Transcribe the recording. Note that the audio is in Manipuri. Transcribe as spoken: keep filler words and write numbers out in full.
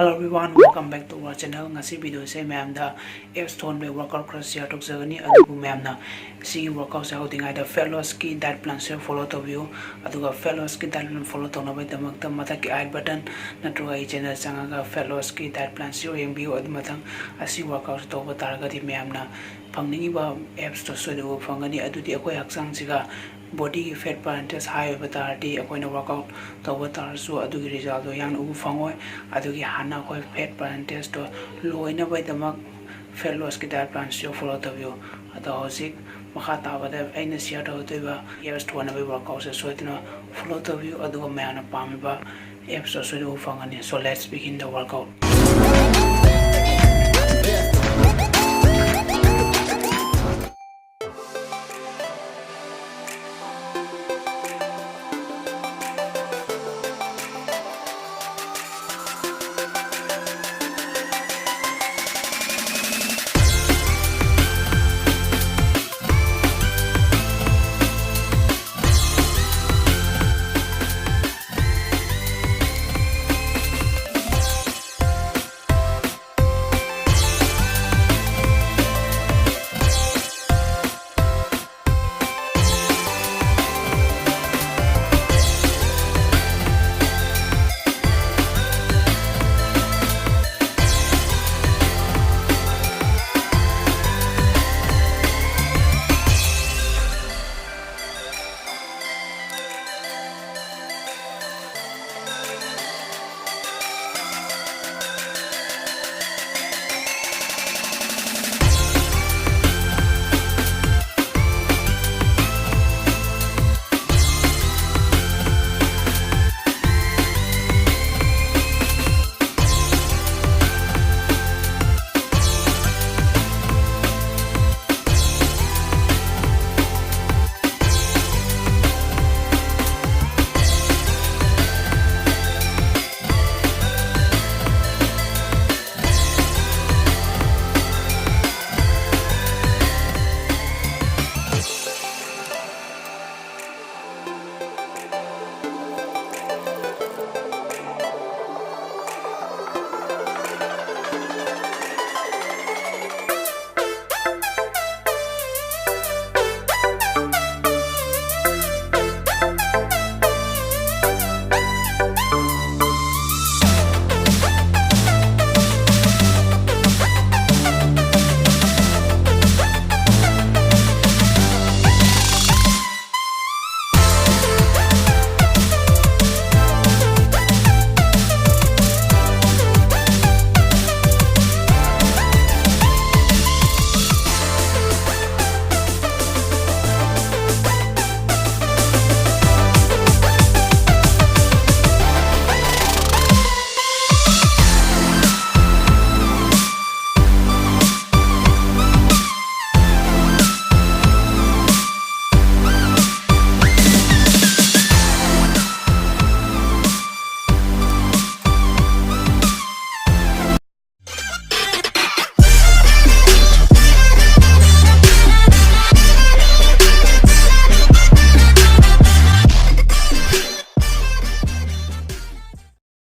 Hello everyone, welcome back to our channel. ꯉꯁꯤ video ꯁꯦ ꯃꯌꯥꯝꯗ abs ꯊꯣꯟꯕꯒꯤ workout ꯈꯔ share ꯇꯧꯖꯒꯅꯤ꯫ ꯑꯗꯨꯕꯨ ꯃꯌꯥꯝꯅ ꯁꯤꯒꯤ workout ꯁꯦ ꯍꯧꯗ꯭ꯔꯤꯉꯩꯗ fat loss ꯀꯤ diet plan ꯁꯦ follow ꯇꯧꯕꯤꯌꯨ꯫ ꯑꯗꯨꯒ fat loss ꯀꯤ diet plan follow ꯇꯧꯅꯕꯒꯤꯗꯃꯛꯇ ꯃꯊꯛꯀꯤ I button ꯅꯠꯇ꯭ꯔꯒ ꯑꯩ channel ꯆꯪꯉꯒ fat loss ꯀꯤ diet plan ꯁꯤ ꯌꯦꯡꯕꯤꯌꯨ꯫ ꯑꯗꯨ ꯃꯊꯪ ꯑꯁꯤ workout ꯁꯦ ꯇꯧꯕ ꯇꯥꯔꯒꯗꯤ ꯃꯌꯥꯝꯅ ꯐꯪꯅꯤꯡꯉꯤꯕ abs ꯇꯣ ꯁꯣꯏꯗꯅ ꯎꯕ ꯐꯪꯒꯅꯤ꯫ ꯑꯗꯨꯗꯤ ꯑꯩꯈꯣꯏ ꯍꯛꯆꯥꯡꯁꯤꯒ body ꯒꯤ fat percentage high ꯑꯣꯏꯕ ꯇꯥꯔꯗꯤ ꯑꯩꯈꯣꯏꯅ workout ꯇꯧꯕ ꯇꯥꯔꯁꯨ ꯑꯗꯨꯒꯤ result ꯇꯣ ꯌꯥꯝꯅ ꯎꯕ ꯐꯪꯉꯣꯏ꯫ ꯑꯗꯨꯒꯤ ꯍꯥꯟꯅ ꯑꯩꯈꯣꯏ fat percentage ꯇꯣ low ꯑꯣꯏꯅꯕꯒꯤꯗꯃꯛ fat loss ꯀꯤ diet plan ꯁꯤ follow ꯇꯧꯕꯤꯌꯨ꯫ ꯑꯗꯣ ꯍꯧꯖꯤꯛ ꯃꯈꯥ ꯇꯥꯕꯗ ꯑꯩꯅ share ꯇꯧꯔꯛꯇꯣꯏꯕ abs ꯊꯣꯟꯅꯕꯒꯤ workout ꯁꯦ ꯁꯣꯏꯗꯅ follow ꯇꯧꯕꯤꯌꯨ꯫ ꯑꯗꯨꯒ ꯃꯌꯥꯝꯅ ꯄꯥꯝꯃꯤꯕ abs ꯇꯣ ꯁꯣꯏꯗꯅ ꯎꯕ ꯐꯪꯒꯅꯤ꯫ So let's begin the workout.